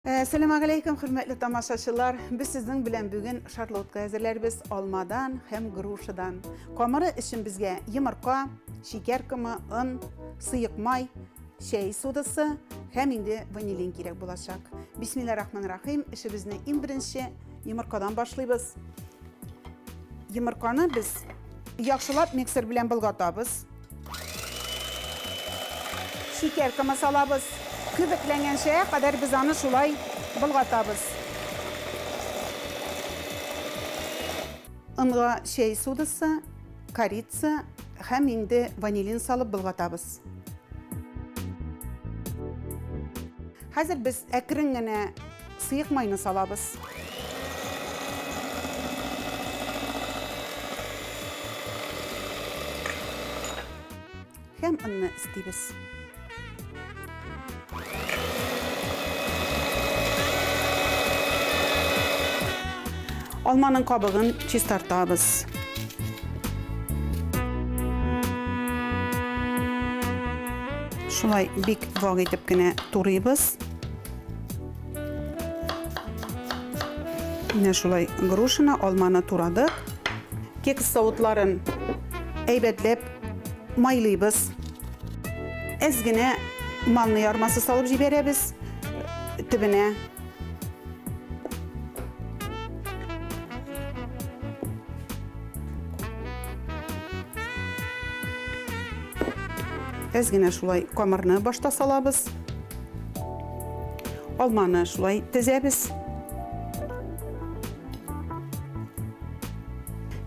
Әссәламү галәйкүм, хөрмәтле тамашачылар. Без сезнең белән бүген шарлотка әзерләрбез алмадан һәм грушадан. Камыры өчен безгә йомырка, шикәр комы, он, сыек май, чәй содасы һәм инде ванилин кирәк булачак. Бисмиллаһир-рахманир-рахим. Эшебезне иң беренче йомыркадан башлыйбыз. Йомырканы без яхшылап миксер белән болгатабыз. Шикәр комы салабыз. Күбекләнгәнчә кадәр без аны шулай болгатабыз. Онга чәй содасы, корица һәм инде ванилин салып болгатабыз. Хәзер без әкрен генә сыек майны салабыз. Һәм онны өстибез. Алманың кабыгын чистартабыз. Шулай бик вак итеп кенә турыйбыз. Менә шулай грушаны, алманы турадык. Кекс савытларын әйбәтләп майлыйбыз. Әз генә манный ярмасы салып җибәрәбез төбенә. Әз генә шулай камырны башта салабыз. Алманы шулай тезәбез.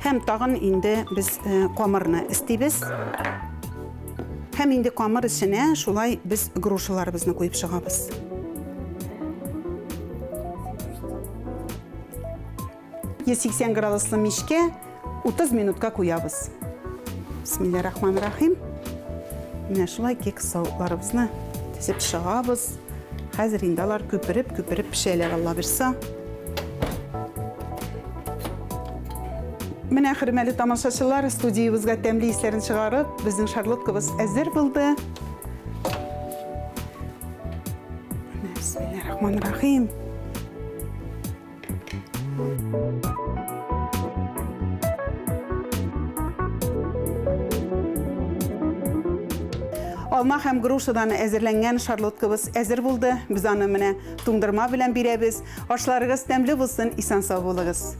Һәм тагын инде без камырны өстибез. Һәм инде камыр эченә шулай без грушаларыбызны куеп чыгабыз. 180 градуслы мичкә 30 минутка куябыз. Бисмиллаһир-рахманир-рахим. Менә шулай кекс савытларыбызны тезеп чыгабыз. Хәзер инде алар күпереп-күпереп пешәләр, Алла бирса. Менә, хөрмәтле тамашачылар, студиябезгә тәмле исләрен чыгарып, безнең шарлоткабыз әзер булды. Менә, бисмиллаһир-рахманир-рахим. Алма һәм грушадан әзерләнгән шарлоткабыз әзер булды. Без аны менә туңдырма белән бирәбез. Ашларыгыз тәмле булсын, исән-сау булыгыз.